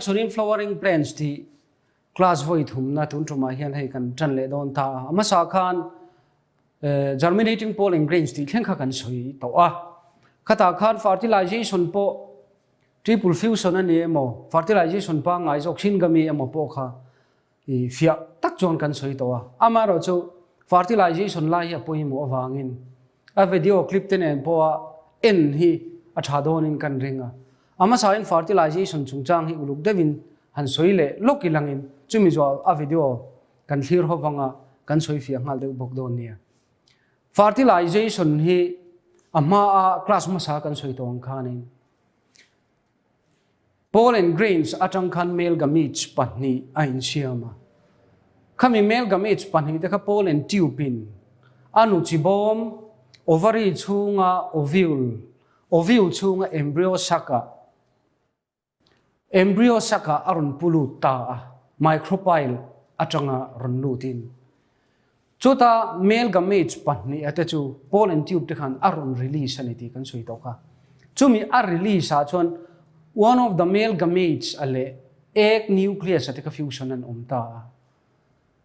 Reproduction in Flowering Plants tih class vawi thumna tun tumah hian hei kan tan leh dawn ta a. A hmasa khan germinating pollen grains tih thleng kha kan sawi tawh a. Khatah khan fertilization pawh triple fusion a ni emaw, fertilization pangngai zawk syngamy emaw pawh kha i fiah tak chuan kan sawi tawh a. Amaherawhchu fertilization lai hi a pawimawh avangin a video clip te nen pawha en hi a tha dawnin kan ring a. A hmasain fertilization chungchang hi uluk deuhin han sawi leh lawk ilangin chumi zawh a video kan thlir ho vanga kan sawi fiah nghal deuh bawk dawn nia. Fertilization hi a hmaa class hmasa kan sawi tawh ang khanin Pollen grains atang khan male gametes pahnih a insiam a. Khami male gametes pahnih te kha pollen tube in a nu chi bawm, ovary chhunga ovule, ovule chhunga embryo sac ah, embryo sac ah a rawn pu lut ta a, micropyle atanga rawn lut in. Chuta male gametes pahnih a te chu pollen tube te khan a rawn release a ni tih kan sawi tawh kha. Chumi a release ah chuan one of the male gametes a leh egg nucleus a te kha fusion an awm ta a.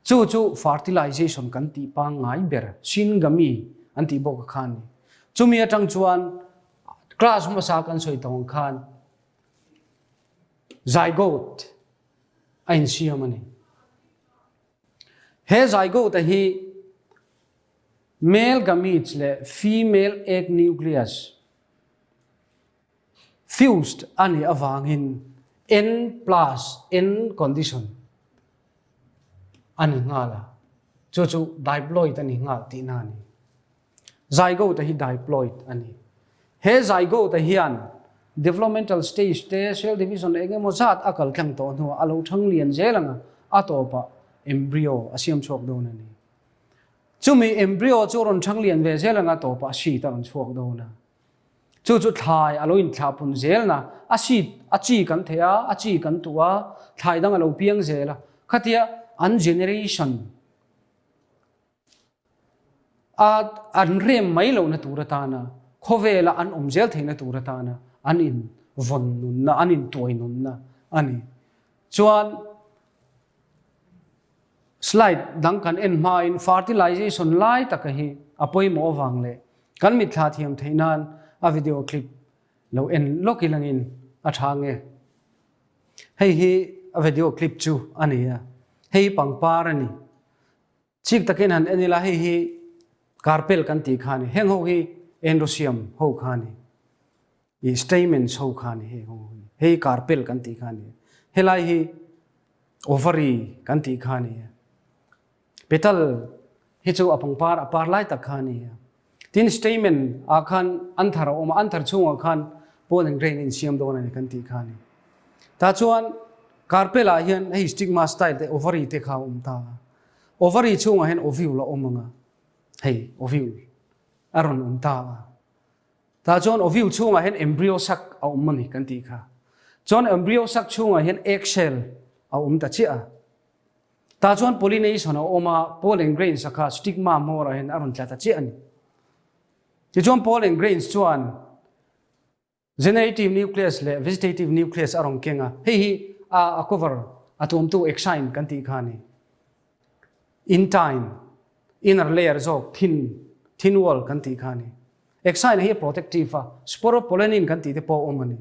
Chu chu fertilization kan tih pangngai ber, syngamy an tih bawk kha a ni. Chumi atang chuan class hmasa kan sawi tawh ang khan zygote a insiam a ni. He zygote hi male gametes leh female egg nucleus fused a nih avangin N plus N condition a ni nghal a, chu chu diploid a ni nghal tihna a ni. Zygote hi diploid a ni. He zygote hian developmental stage te, cell division eng emaw zat a kal thleng tawh hnuah a lo thang lian zel ang a, a tawpah embryo a siam chhuak dawn a ni. Chumi embryo chu rawn thang lian ve zel ang a, tawpah seed a rawn chhuak dawn a. Chu chu thlai a lo inthlahpun zelna, a seed, a chi kan thei a, a chi kan tuh a, thlai dang a lo piang zel a. Khatia an generation A an rem mai lohna tur atana khawvela an awm zel theihna tur atana an in vawn nunna, an in tuai nunna a ni. Chuan slide dang kan en hmain fertilization lai taka hi a pawimawh avang leh kan mitthla thiam theih nan a video clip lo en lawk ilangin a tha nge. Hei hi a video clip chu a ni a, hei hi pangpar a ni. Chik takin han en ila hei hi carpel kan tih kha a ni. Heng ho hi endosium ho kha a ni. I stamens ho kha a ni heng ho hi. Hei hi carpel kan tih kha a ni. Helai hi ovary kan tih kha a ni. Petal hi chu a pangpar a par lai tak kha a ni. Tin stamen ah khan anthar a awm a, anthar chhungah khan pollen grain insiam dawn a ni kan tih kha a ni. Tah chuan carpel ah hian hei stigma style te ovary te kha a awm ta a. Ovary chhungah hian ovule a awm ang a, hei ovule a rawn awm ta a. Tah chuan ovule chhungah hian embryo sac a awm a ni kan tih kha. Chuan embryo sac chhungah hian egg cell a awm ta chiah a. Tah chuan pollination a awm a, pollen grains a kha stigma hmawrah hian a rawn tla ta chiah a ni. Tichuan pollen grains chuan generative nucleus leh vegetative nucleus a rawn keng a, hei hi a cover a tuamtu exine kan tih kha a ni. Intine, inner layer zawk thin, thin wall kan tih kha a ni. Exine hi a protective a, sporopollenin kan tih te pawh a awm a ni.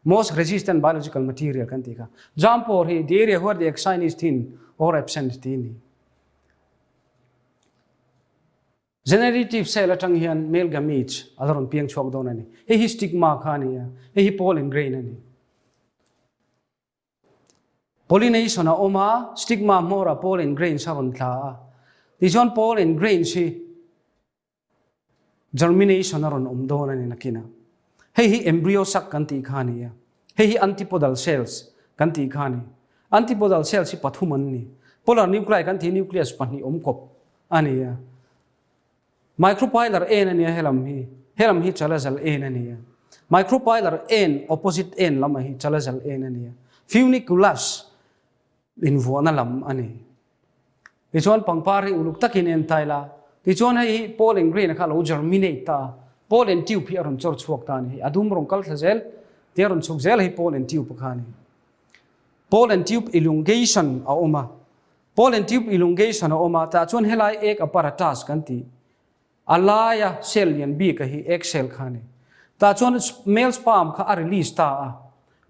Most resistant biological material kan tih kha. Jampur hi the area where the exine is thin or absent tih a ni. Generative cell atang hian male gametes a la rawn piang chhuak dawn a ni. Hei hi stigma kha a ni a, hei hi pollen grain a ni. Pollination a awm a, stigma hmawrah pollen grains a rawn tla a. Tichuan pollen grains hi Germination a rawn awm dawn a ni nakin a. Hei hi embryo sac kan tih kha a ni a. Hei hi antipodal cells kan tih kha a ni. Antipodal cells hi pathum an ni. Polar nuclei kan tih nucleus pahnih awm kawp a ni a. Micropylar en a ni a helam hi. Helam hi chalazal en a ni a. Micropylar en opposite en lam a hi chalazal en a ni a. Funiculus invuahna lam a ni. Tichuan pangpar hi uluk takin en ta ila, tichuan hei hi pollen grain kha a lo germinate ta a, pollen tube hi a rawn chawr chhuak ta a ni. Hei a dum rawn kal thla zel, tia rawn chhuk zel hei pollen tube kha a ni. Pollen tube elongation a awm a. Pollen tube elongation a awm a, tah chuan helai egg apparatus kan tih a laia cell lian bik a hi egg cell kha a ni. Tah chuan male sperm kha a release ta a,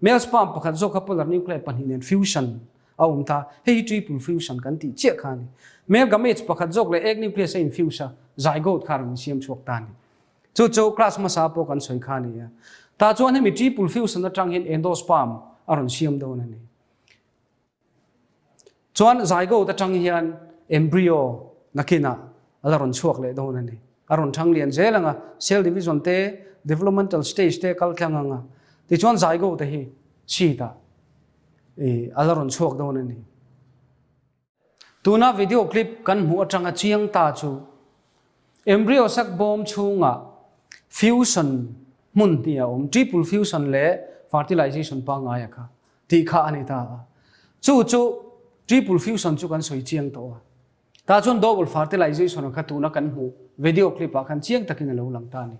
male sperm pakhat zawk kha polar nuclei pahnih nen fusion a awm ta, hei hi triple fusion kan tih chiah kha a ni. Male gametes pakhat zawk leh egg nucleus a infuse a, zygote kha a rawn insiam chhuak ta a ni. Chu chu class hmasa pawh kan sawi kha a ni a. Tah chuan hemi triple fusion atang hian endosperm a rawn siam dawn a ni. Chuan zygote atang hian embryo nakinah a la rawn chhuak leh dawn a ni. A rawn thang lian zel ang a, cell division te, developmental stage te kal tlang ang a. Tichuan zygote hi seed ah a la rawn chhuak dawn a ni. Tuna video clip kan hmuh atanga chiang ta chu embryo sac bawm chhungah fusion hmun hnih a awm, triple fusion leh fertilization pangngai a kha tih kha a ni ta a. Chu chu triple fusion chu kan sawi chiang tawh a. Tah chuan double fertilization a kha tuna kan hmuh video clip ah khan chiang takin a lo lang ta a ni.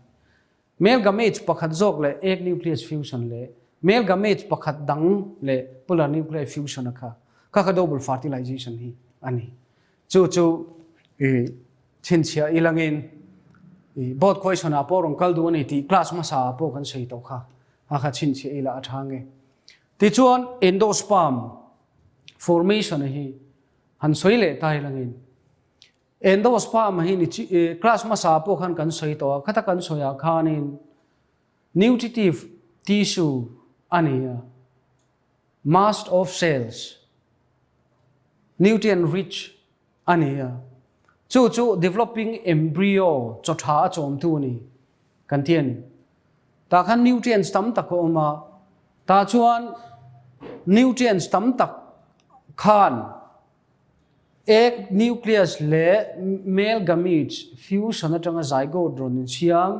Male gametes pakhat zawk leh egg nucleus fusion leh male gametes pakhat dang leh polar nuclei fusion a kha kha kha double fertilization hi a ni. Chu chu i chhinchhiah ilangin i board question ah pawh rawn kal duh a ni tih class hmasa ah pawh kan sawi tawh kha a kha chhinchhiah ila a tha nge. Tichuan endosperm formation hi han sawi leh ta ilangin Endosperm hi ni chi class hmasa pawh khan kan sawi tawh a, khata kan sawi ah khanin nutritive tissue a ni a, mast of cells, nutrient rich a ni a, chu chu developing embryo chaw tha a chawmtu a ni kan ti a ni. Tah khan nutrients tam tak a awm a, tah chuan nutrients tam tak khan Egg nucleus leh male gametes fusion atanga zygote rawn insiam,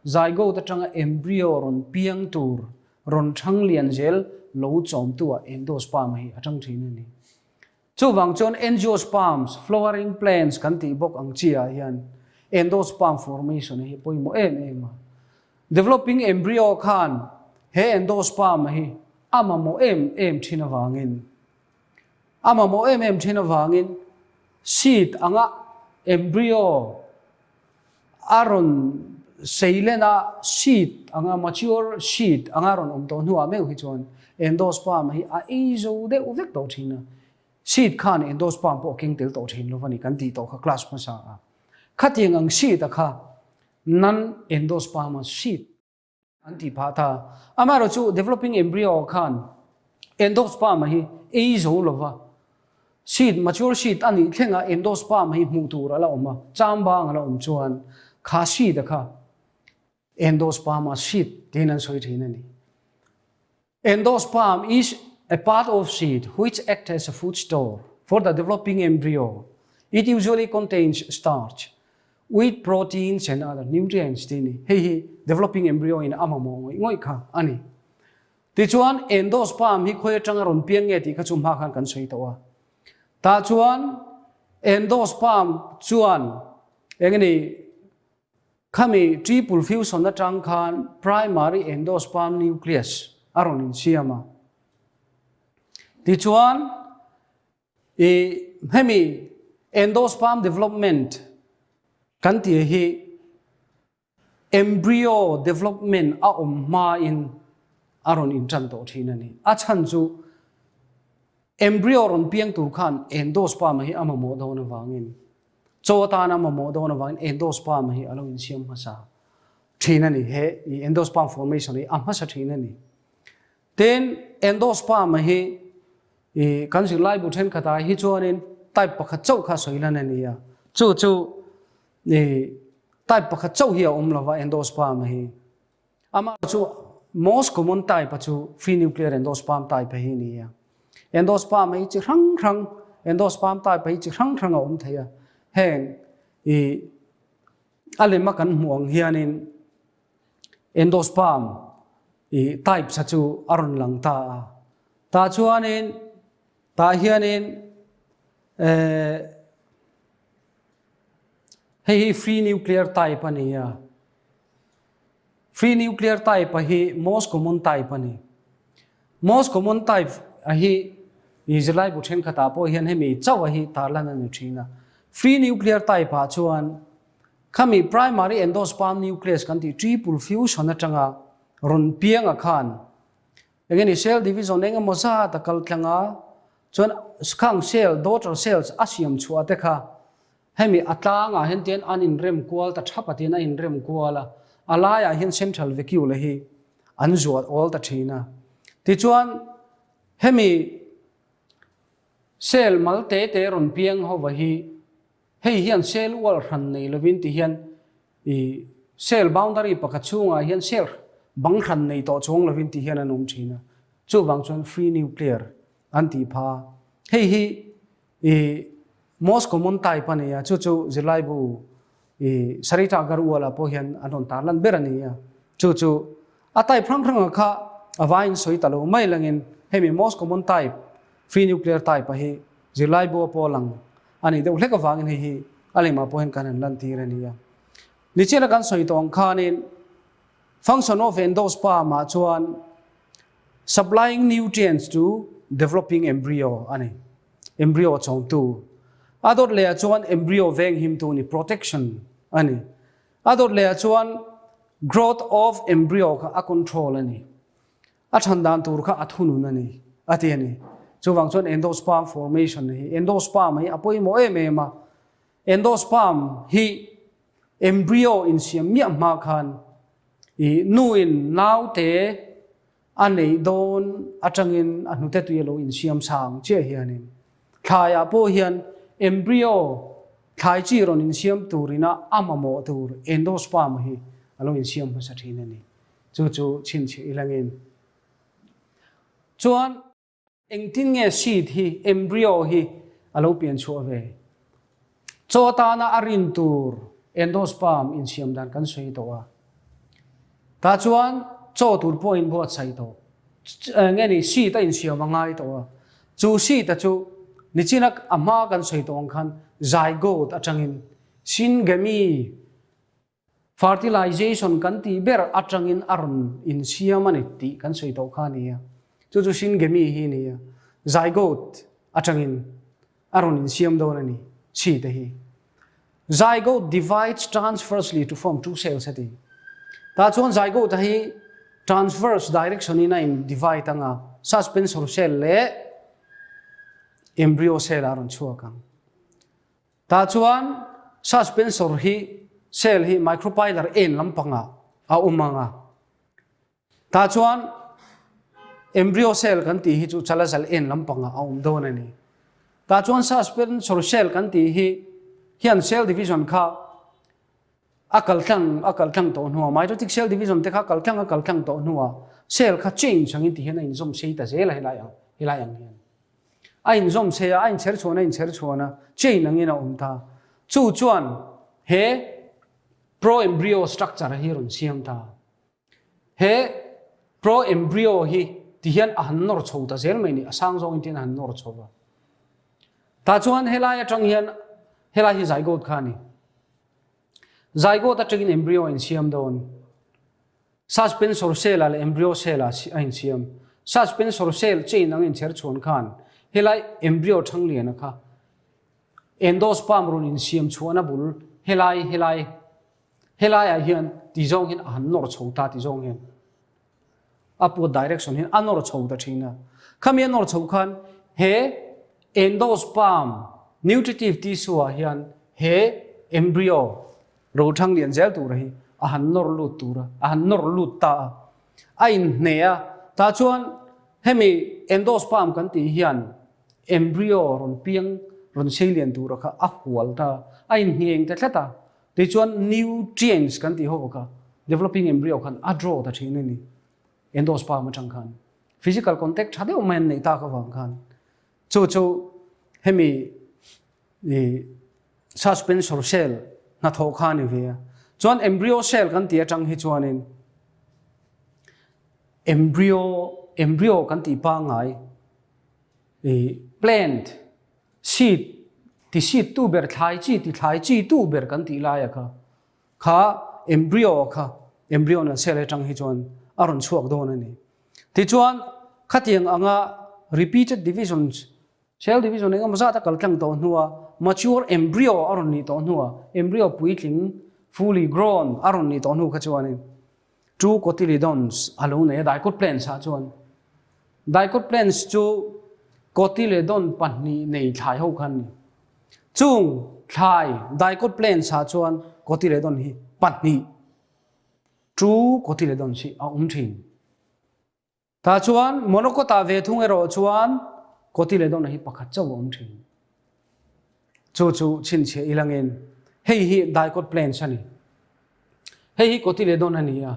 zygote atanga embryo rawn piang tur rawn thang lian zel lo chawmtu ah endosperm hi a tang thin a ni. Chuvang chuan angiosperms, flowering plants kan tih bawk ang chi ah hian endosperm formation hi pawimawh em em a. Developing embryo khan he endosperm hi a mamawh em em thin avangin A mamawh em em thin avangin seed anga embryo a rawn sei len a, seed anga mature seed anga rawn awm tawh hnuah meuh hi chuan endosperm hi a ei zo deuh vek tawh thin a. Seed khan endosperm pawh a keng tel tawh thin lo a ni kan tih tawh kha class hmasa a. Khatiang ang seed a kha non-endospermous seed. An tih phah ta. Amaherawh chu developing embryo khan endosperm hi ei zo lova seed, mature seed a nih thlenga endosperm hi hmuh tur a la awm a, chambang a la awm chuan kha seed a kha endosperm a seed tiin an sawi thin a ni. Endosperm is a part of seed which act as a food store for the developing embryo. It usually contains starch, wheat proteins and other nutrients tih a ni. Hei hi developing embryo in a mamawh ngawih ngawih kha a ni. Tichuan endosperm hi khawi atanga rawn piang nge tih kha chu hma khan kan sawi tawh a. Tah chuan endosperm chuan eng nge ni Khami triple fusion atang khan primary endosperm nucleus a rawn insiam a. Tichuan, i hemi endosperm development kan tih hi embryo development a awm hmain a rawn intan tawh thin a ni. A chhan chu embryo rawn piang tur khan endosperm hi a mamawh dawn avangin Chaw atana mamawh dawn avangin endosperm hi a lo insiam hmasa thin a ni. He i endosperm formation hi a hmasa thin a ni. Tin, endosperm hi i kan zirlaibu thenkhatah hi chuanin type pakhat chauh kha sawi lan a ni a. Chu chu i type pakhat chauh hi a awm lova endosperm hi. Amah chu most common type a chu free nuclear endosperm type hi a ni a. Endosperm hi chi hrang hrang, endosperm type hi chi hrang hrang a awm thei a. Heng i a lem a kan hmuh ang hianin endosperm i types a chu a rawn lang ta a. Tah chuanin tah hianin eh hei hi free nuclear type a ni a. Free nuclear type a hi most common type a ni. Most common type a hi. I zirlaibu thenkhatah pawh hian hemi chauha hi tarlan a ni thin a. Free nuclear type ah chuan khami primary endosperm nucleus kan tih triple fusion atanga rawn pianga khan enge ni cell division eng emaw zat a kal tlang a, chuan khang cell daughter cells a siam chhuah te kha hemi a tlangah hian tian an inrem kual ta thap a tiin a inrem kual a, a laiah hian central vacuole hi an zuah awl ta thin a. Tichuan hemi cell mal te te rawn piang hova hi hei hian cell wall hran nei lovin ti hian I cell boundary pakhat chhungah hian cell bang hran nei tawh chuang lovin tih hian an awm thin a, chuvang chuan free nuclear an tih pha. Hei hi i most common type a ni a, chu chu zirlaibu i Sarita Agarwal-ah pawh hian an rawn tarlan ber a ni a, chu chu a type hrang hranga kha a vaiin sawi ta lo mai langin hemi most common type free nuclear type a hi zirlaibu a pawh lang a nih deuh hlek avangin hei hi a lemah pawh hian kan han lantir a ni a. Nichina kan sawi tawh ang khanin function of endosperm ah chuan supplying nutrients to developing embryo a ni. Embryo chawmtu. A dawt leh ah chuan embryo venghimtu ni protection a ni. A dawt leh ah chuan growth of embryo kha a control a ni. A chhan dan tur kha a thunun a ni, a ti a ni. Chuvang chuan endosperm formation hi, endosperm hi a pawimawh em em a. Endosperm hi embryo insiam miah hma khan i nuin naute a neih dawn atangin a hnute tui a lo insiam sang chiah hianin thlaiah pawh hian embryo thlai chi rawn insiam turina a mamawh tur endosperm hi a lo insiam hmasa thin a ni. Chu chu chhinchhiah ilangin. Chuan engtin nge seed hi, embryo hi a lo pian chhuah ve? Chaw atana a rin tur endosperm insiam dan kan sawi tawh a. Tah chuan chaw tur pawh inbuatsaih tawh. Nge ni seed a insiam a ngai tawh a. Chu seed a chu nichina a hma kan sawi tawh ang khan zygote atangin syngamy Fertilization kan tih ber atangin a rawn insiam a ni tih kan sawi tawh kha a ni a. Chu chu syngamy hi a ni a. Zygote atangin a rawn insiam dawn a ni, chi te hi. Zygote divides transversely to form two cells a ti. Tah chuan zygote hi transverse direction in a in divide anga, suspensor cell leh embryo cell a rawn chhuak ang. Tah chuan suspensor hi cell hi micropylar en lampangah a awm ang a. Tah chuan embryo cell kan tih hi chu chalazal en lampangah a awm dawn a ni. Tah chuan suspensor cell kan tih hi hian cell division kha a kal tlang a kal tlang tawh hnuah mitotic cell division te kha kal tlang a kal tlang tawh hnuah cell kha change angin ti hian a inzawm sei ta zel a helai ang helai ang hian. A inzawm che a, a inchher chhuan a inchher chhuan a, chain angin a awm ta. Chu chuan he pro-embryo structure hi rawn siam ta. He pro-embryo hi ti hian a han nawr chho ta zel mai ni, a sang zawngin tihian a han nawr chho va. Tah chuan helai atang hian, helai hi zygote kha a ni. Zygote atangin embryo a insiam dawn. Suspensor cell-ah leh embryo cell-ah a insiam. Suspensor cell chain ang inchher chhuan khan helai embryo thangliana kha endosperm rawn insiam chhuahna bul helai helai helaiah hian ti zawng hian a han nawr chho ta ti zawng hian upward direction hian a nawr chho ta thin a. Khami a nawr chho khan he endosperm nutritive tissue-ah hian he embryo Rothang lian zel tura hi a han nawr lut tura a han nawr lut ta a, a inhne a, tah chuan hemi endosperm kan tih hian embryo rawn piang rawn sei lian tura kha a hual ta a, a inhneng ta tlat a, tichuan nutrients kan tih ho kha developing embryo khan a draw ta thin a ni endosperm atang khan physical contact tha deuh mai an neih tak avang khan chu chu hemi i suspensor cell hnathawh kha a ni ve a. Chuan embryo cell kan tih atang hi chuanin embryo embryo kan tih pangngai i plant seed ti seed tu ber thlai chi ti thlai chi tu ber kan tih laia kha kha embryo kha embryo na cell atang hi chuan a rawn chhuak dawn a ni. Tichuan khatiang anga repeated divisions. Cell division engemaw zat a kal tlang tawh hnua mature embryo a rawn nih tawh hnua embryo puitling fully grown a rawn nih tawh hnu kha chuanin two cotyledons a lo nei a dicot plants ah chuan. Dicot plants chu cotyledon pahnih nei thlai ho kha an ni. Chung thlai dicot plants ah chuan cotyledon hi pahnih two cotyledons hi a awm thin. Tah chuan monocot-ah ve thung erawh chuan cotyledon hi pakhat chauh a awm thin. Chu chu chhinchhiah ilangin hei hi dicot plants a ni. Hei hi cotyledon a ni a.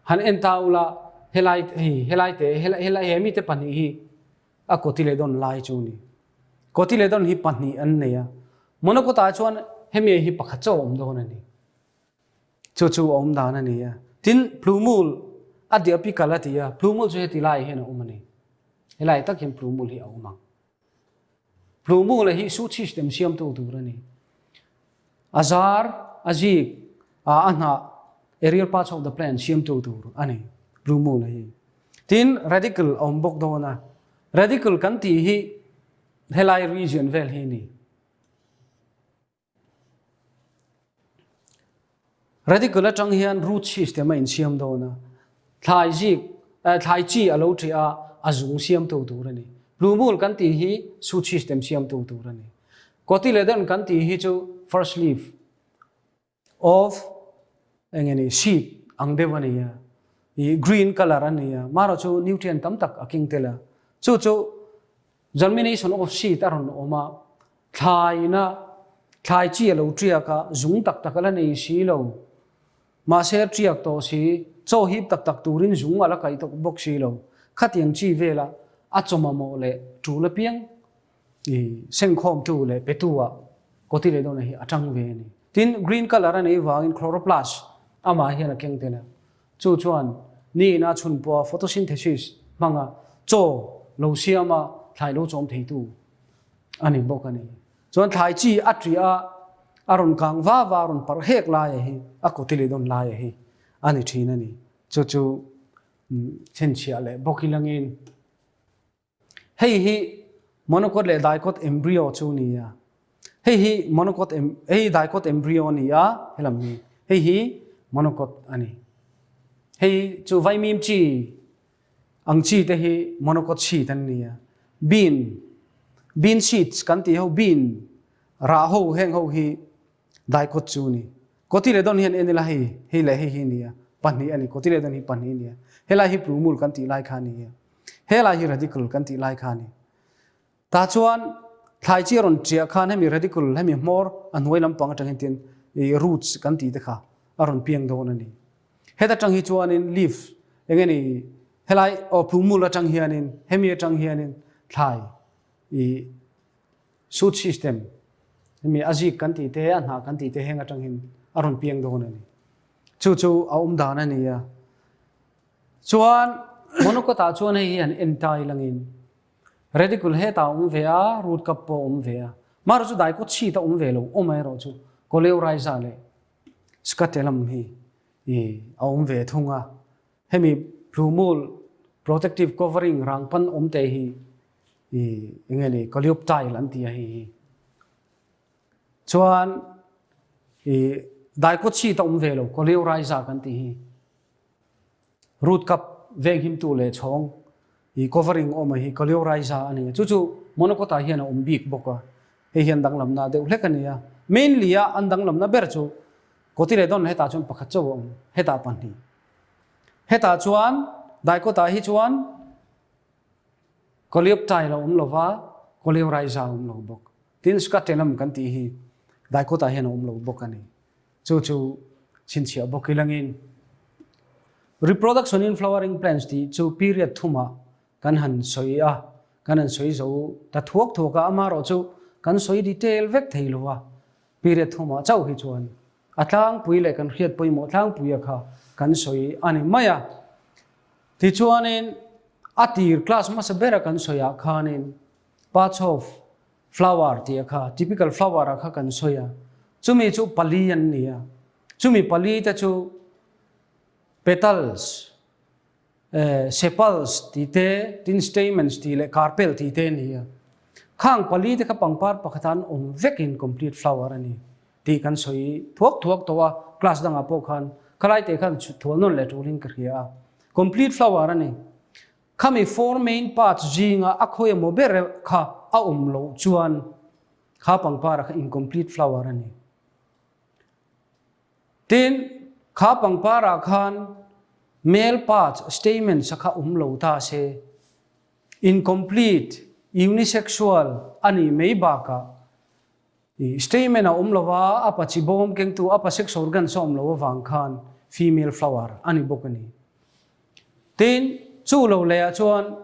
Han en ta ula helai hei helai te helai he mite pahnih hi a cotyledon lai chu a ni. Cotyledon hi pahnih an nei a. Monocot-ah chuan hemi hi pakhat chauh a awm dawn a ni. Chu chu a awm dan a ni a. Tin, plumul a diah pikal a ti a, plumul chu heti lai hian a awm a ni. Helai tak hian plumul hi a awm ang. Plumul hi su system siamtu tur a ni. A zar, a zik, a a hnah, aerial parts of the plant siamtu tur a ni plumul hi. Tin, radical a awm bawk dawn a. Radical kan tih hi helai region vel hi a ni. Radical atang hian root system a insiam dawn a, thlai zik, thlai chi a lo ṭih a, a zung siamtu tur a ni. Plumule kan tih hi shoot system siamtu tur a ni. Cotyledon kan tih hi chu first leaf of eng nge ni seed ang deuh a ni a, ih green colour a ni a, marawh chu nutrient tam tak a keng tel a, chu chu Germination of seed a rawn awm a, thlaina thlai chi a lo tiak a, zung tak tak a la nei si lo. Mahse a tiak tawh si, chaw hip tak tak turin zung a la kaih tawk bawk si lo. Khatiang chi vela a chaw mamawh leh tul apiang i sengkhawmtu leh petu ah cotyledon hi a tang ve a ni. Tin, green colour a neih vangin chloroplast amah hian a keng tel a. Chu chuan niin a chhun pawha photosynthesis hmanga chaw lo siama thlai lo chawm theitu a ni bawk a ni. Chuan thlai chi a ṭiah a, a rawn kang va va, a rawn parh hek laia hi, a cotyledon laia hi a ni ṭhin a ni. Chu chu chhinchhiah leh bawk ilangin. Hei hi monocot leh dicot embryo chu ni a. Hei hi monocot em hei dicot embryo a ni a, helam hi. Hei hi monocot a ni. Hei chu vaimim chi ang chi te hi monocot seed an ni a. Bean bean seeds kan tih ho bean rah ho heng ho hi Daikawt chu a ni. Cotyledon hian en ila hei, hei leh hei hi a ni a, pahnih a ni. Cotyledon hi pahnih a ni a. Helai hi plumule kan tih lai kha a ni a. Helai hi radicle kan tih lai kha a ni. Tah chuan thlai chi a rawn chiah khan hemi radicle, hemi hmawr a hnuai lampang atang hian tin i roots kan tih te kha a rawn piang dawn a ni. Heta tang hi chuanin leaf eng nge ni helai aw plumule atang hianin hemi atang hianin thlai i Suit system, hemi a zik kan tih te, a hnah kan tih te heng atang hin a rawn piang dawn a ni. Chu chu a awm dan a ni a. Chuan monocot-ah chuan hei hi han en ta ilangin radicle hetah a awm ve a, root cup pawh a awm ve a. Mahro chu daikawt chhit a awm ve lo, awm erawh chu coleorhiza leh scutellum hi i a awm ve thung a. Hemi plumule protective covering rang pan awm te hi i enge ni coleoptile an ti a hei hi. Chuan i daikawt chhit a awm ve lo coleorhiza kan tih hi. Root cup veng him tu leh chhawng i covering awm a hi coleorhiza a ni a. Chu chu monocot ah hian a awm bik bawk a. Hei hian danglamna deuh hlek a ni a. Mainly a an danglamna ber chu cotyledon hetah chuan pakhat chauh a awm hetah pahnih. Hetah chuan daikawt ah hi chuan Coleoptile a awm lo va, Coleorhiza a awm lo bawk. Tin, Scutellum kan tih hi Dicot-ah hian a awm lo bawk a ni. Chu chu chhinchhiah bawk ilangin Reproduction in flowering plants tih chu period thumah kan han sawi a, kan han sawi zo ta thuak thuak a, amaherawh chu kan sawi detail vek thei lo a, period thumah chauh hi chuan a tlangpui leh kan hriat pawimawh tlangpuia kha kan sawi a ni mai a. Tichuanin, a tir class hmasa bera kan sawiah khanin parts of flower tih a kha, typical flower a kha kan sawi a, chumi chu pali an ni a, chumi pali te chu petals. Sepals tih te, tin stamens tih leh carpel tih te a ni a. Khang pali te kha pangpar pakhata an awm vekin complete flower a ni tih kan sawi thuak thuak tawh a, class dangah pawh khan khalai te khan thual nawn leh tulin ka hria a. Complete flower a ni. Khami four main parts zinga a khawi emaw ber kha a awm loh chuan kha pangpara kha incomplete flower a ni. Tin, kha pangparah khan male parts, stamens a kha awm lo ta se, incomplete, unisexual a nih mai bakah stamen a awm lo a, a pa chi bawm kengtu, a pa sex organs a awm lo avang khan female flower a ni bawk a ni. Tin, chu lo lehah chuan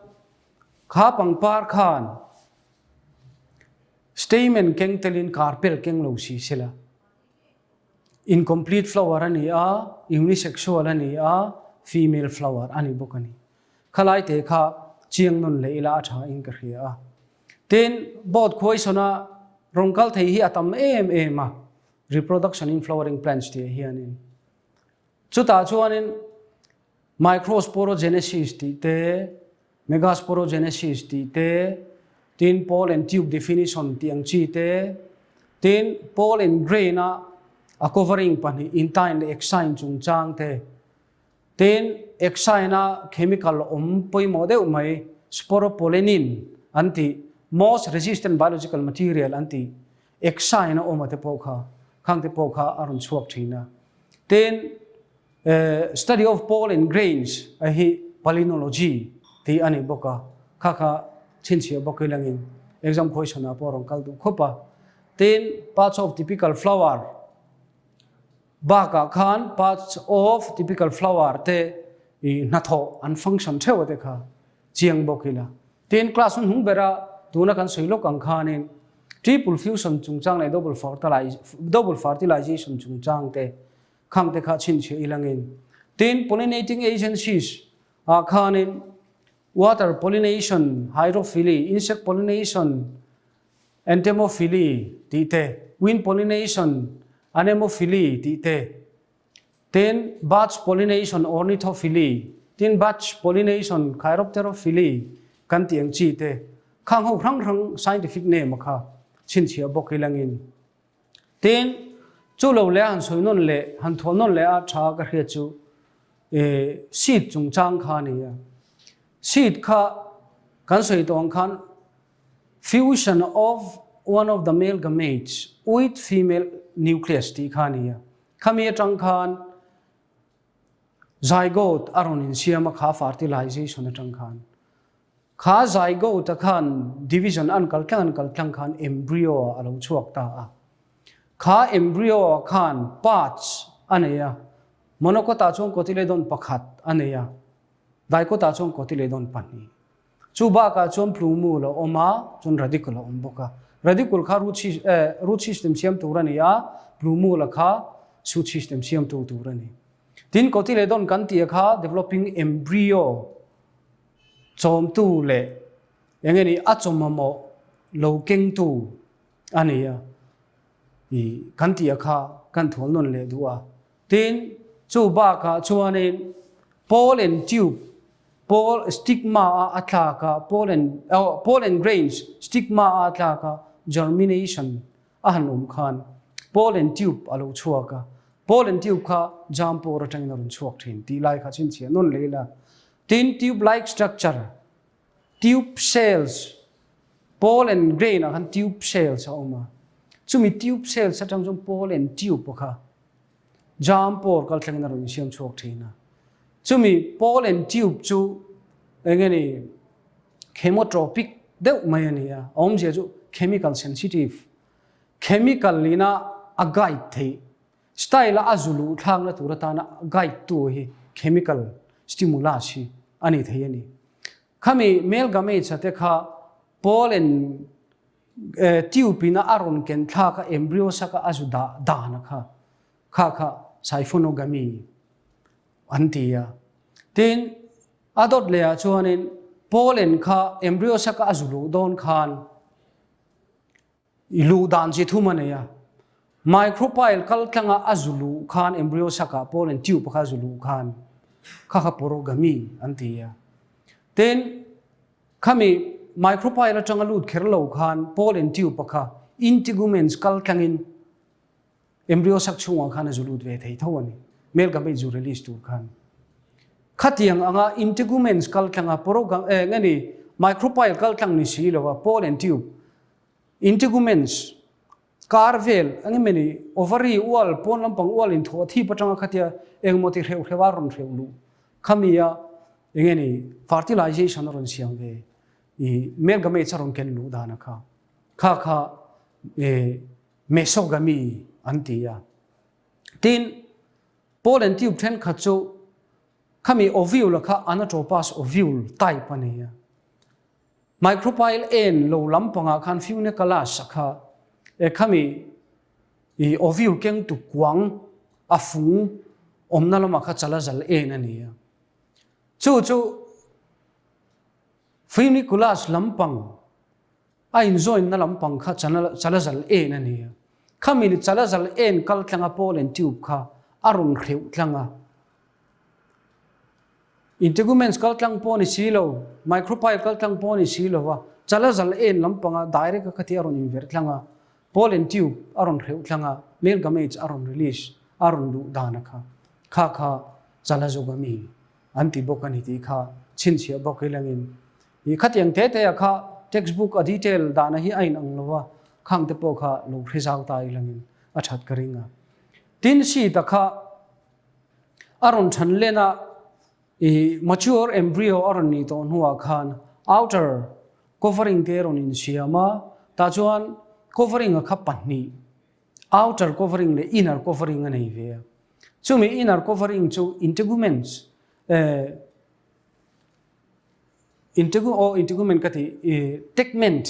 kha pangpar khan stamen keng telin carpel keng lo si sela, Incomplete flower a ni a, unisexual a ni a, female flower a ni bawk a ni. Khalai te kha chiang nawn leh ila a tha in ka hria a. Tin, board khuaisawna rawn kal thei hi a tam em em a, reproduction in flowering plants tih ah hianin. Chutah chuanin microsporogenesis tih te, Megasporogenesis tih te, tin pollen tube definition tih ang chi te, tin pollen grain a a covering pahnih intine leh exine chungchang te, tin exine a chemical awm pawimawh deuh mai sporopollenin an tih, most resistant biological material an tih exine a awm a te pawh kha khang te pawh kha a rawn chhuak thin a. Tin Study of pollen grains a hi palynology tih a ni bawk a, kha kha chhinchhiah bawk hi langin exam question ah pawh a rawn kal duh khawp a. Tin, parts of typical flower bakah khan parts of typical flower te i hnathawh an function theuh a te kha chiang bawk ila. Tin, class hun hnung bera tuna kan sawi lawk ang khanin triple fusion chungchang leh double fertilization chungchang te Khang te kha chhinchhiah i langin. Tin, pollinating agencies ah khanin water pollination, hydrophily, insect pollination, entomophily tih te, wind pollination, anemophily tih te, tin birds pollination, ornithophily, tin bats pollination, chiropterophily kan tih ang chi te, khang ho hrang hrang scientific name a kha chhinchhiah bawk i langin. Tin, chu lo leh a han sawi nawn leh, han thual nawn leh a tha ka hriat chu seed chungchang kha a ni a. Seed kha kan sawi tawh ang khan fusion of one of the male gametes with female nucleus tih kha a ni a. Khami atang khan zygote a rawn insiam a kha fertilization atang khan. Kha zygote-a khan division an kal tlang an kal tlang khan embryo-a a lo chhuak ta a. Kha embryo-a khan parts a nei a, monocot-ah chuan cotyledon pakhat a nei a, dicot-ah chuan cotyledon pahnih. Chu bakah chuan plumule a awm a, chuan radicle a awm bawk a. Radicle kha root eh root system siam tur a ni a, plumule-a kha shoot system siamtu tur a ni. Tin, cotyledon kan tih a kha developing embryo Chawmtu leh eng nge ni a chawmamawh lo kengtu a ni a, i kan tih a kha kan thual nawn leh duh a. Tin, chu bakah chuanin pollen tube, pol stigma a a tlak a, pollen oh pollen grains stigma a a tlak a, germination a han awm khan pollen tube a lo chhuak a, pollen tube kha jam pawr atangin a rawn chhuak thin tih lai kha chhinchhiah nawn leh ila. Tin, tube-like structure, tube cells, pollen grain ah khan tube cells a awm a, chumi tube cells atang chuan pollen tube kha jam pawr kal thlengin a rawn insiam chhuak thin a. Chumi pollen tube chu eng nge ni chemotropic deuh mai a ni a, a awmzia chu chemical sensitive, chemical ina a guide theih Style a a zu luh thlakna tur atana guide tu hi chemical stimulus hi a ni thei a ni. Khami male gametes te kha pollen tube in a rawn ken thlak a embryo sak a a zu dah dan a kha kha kha siphonogamy an ti a. Tin, a dawt leh ah chuanin pollen kha embryo sak a a zu luh dawn khan I luh dan chi thum a nei a. Micropyle kal tlanga a zu luh khan embryo sac ah pollen tube kha a zu luh khan. Kha kha porogamy an ti a. Tin, khami micropyle atanga lut kher lo khan pollen tube a kha integuments kal tlangin Embryo sak chhungah khan a zu lut ve thei tho a ni. Male gamete zu release tur khan. Khatiang anga integuments kal tlanga porogam eh nge ni micropyle kal tlang ni si lova pollen tube integuments kar vel eng emaw ni ovary ual pawn lampang ual in thuah thip atanga khatia engemaw ti hreuh hreuh a rawn hreuh luh khami a enge ni fertilization a rawn siam ve i male gametes a rawn ken luh dan a kha kha kha eh Mesogamy an ti a. Tin, pollen tube thenkhat chu khami ovule kha anatropous ovule type a ni a. Micropyle en lo lampangah khan funiculus a kha e khami i ovule kengtu kuang a fung awmna lamah kha chalazal en a ni a. Chu chu funiculus lampang A injoin-na lampang kha chalazal en a ni a. Khami ni chalazal en kal tlanga pollen tube kha a rawn hreuh tlang a. Integuments kal tlang pawh ni si lo, micropyle kal tlang pawh ni si lo va, chalazal en lampanga direct a khati a rawn inverh tlang a, pollen tube a rawn hreuh tlang a, male gametes a rawn release, a rawn luh dan a kha. Kha kha chalazogamy an ti bawk a ni tih kha chhinchhiah bawk ilangin I khatiang te te a kha textbook a detail dahna hi a in ang lo a, khang te pawh kha lo hre zau ta ilangin a that ka ring a. Tin seed a kha a rawn than len a, i mature embryo a rawn nih tawh hnuah khan outer covering te a rawn insiam a, tah chuan covering a kha pahnih outer covering leh inner covering a nei ve a. Chumi inner covering chu integuments eh, Integu aw integument ka tih i tegment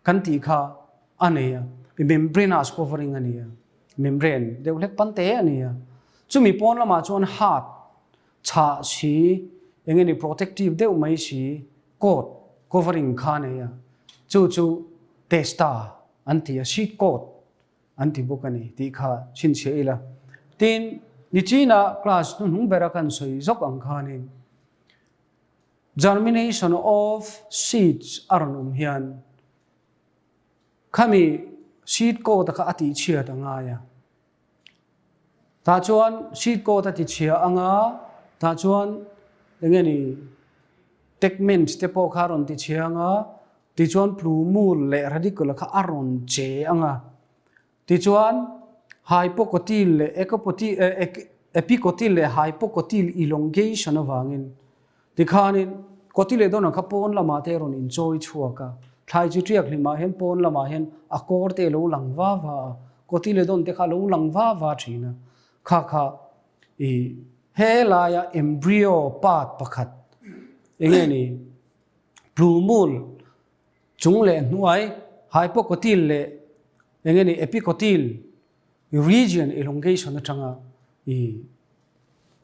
kan tih kha a nei a, i membranous covering a ni a, membrane deuh hlek pan te a ni a. Chumi pawn lamah chuan hard chhah si eng nge ni protective deuh mai si coat covering kha a nei a, chu chu testa an ti a, seed coat an ti bawk a ni tih kha chhinchhiah ila. Tin, nichina class hnuhnung bera kan sawi zawk ang khanin Germination of seeds a rawn awm hian khami seed coat a kha a tihchhiat a ngai a. Tah chuan seed coat a tichhia anga tah chuan eng nge ni tegments te pawh kha a rawn tichhia anga tichuan plumule leh radicle kha a rawn che anga Tichuan, hypocotyl leh epicotyl leh hypocotyl elongation avangin tikhanin cotyledon-a kha pawn lamah te a rawn inchawi chhuak a, thlai chi ṭiak hlimah hian pawn lamah hian a kawr te a lo lang va va a, cotyledon te kha a lo lang va va ṭhin a, kha kha i helaia embryo part pakhat eng nge ni plumule Chung leh hnuai, hypocotyl leh eng nge ni epicotyl region elongation atanga i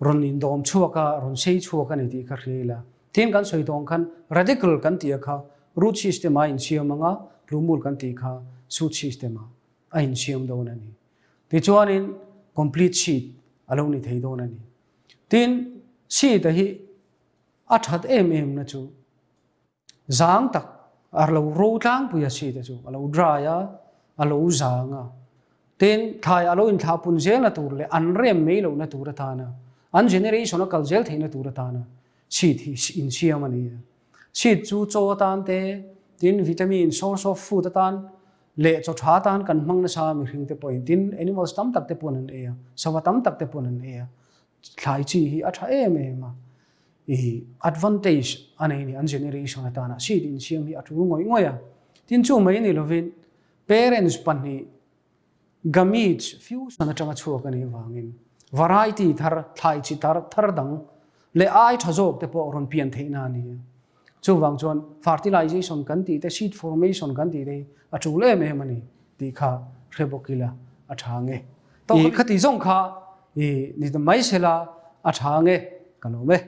rawn indawm chhuak a, rawn sei chhuak a ni tih kha hria ila. Tin kan sawi tawng khan radicle kan tih a kha root system a insiam anga plumule kan tih kha shoot system ah a insiam dawn a ni. Tichuanin complete seed a lo ni thei dawn a ni. Tin seed a hi a that em em na chu Zang tak a lo ro tlangpui a si te chu a lo dry a, a lo zang a. Tin, thlai a lo inthlahpun zelna tur leh an rem mai lohna tur atana, an generation a kal zel theihna tur atana seed hi insiam a ni a. Seed chu chaw atan te, tin vitamin, source of food atan leh chaw tha atan kan hmang nasa a mihring te pawhin, tin animals tam tak te pawn an ei a, sava tam tak te pawn an ei a. Thlai chi hi a tha em em a. I advantage a nei ni an generation atana seed insiam hi a tul ngawih ngawih a. Tin chu mai ni lovin parents pahnih gametes fusion atanga chhuak a nih avangin variety thar thlai chi thar thar dang leh ai tha zawk te pawh rawn pian theihna a ni a. Chuvang chuan fertilization kan tih te seed formation kan tih te hi a tul em em a ni tih kha hre bawk ila a tha nge. I khati zawng kha i ni mai sela a tha nge ka lawm e.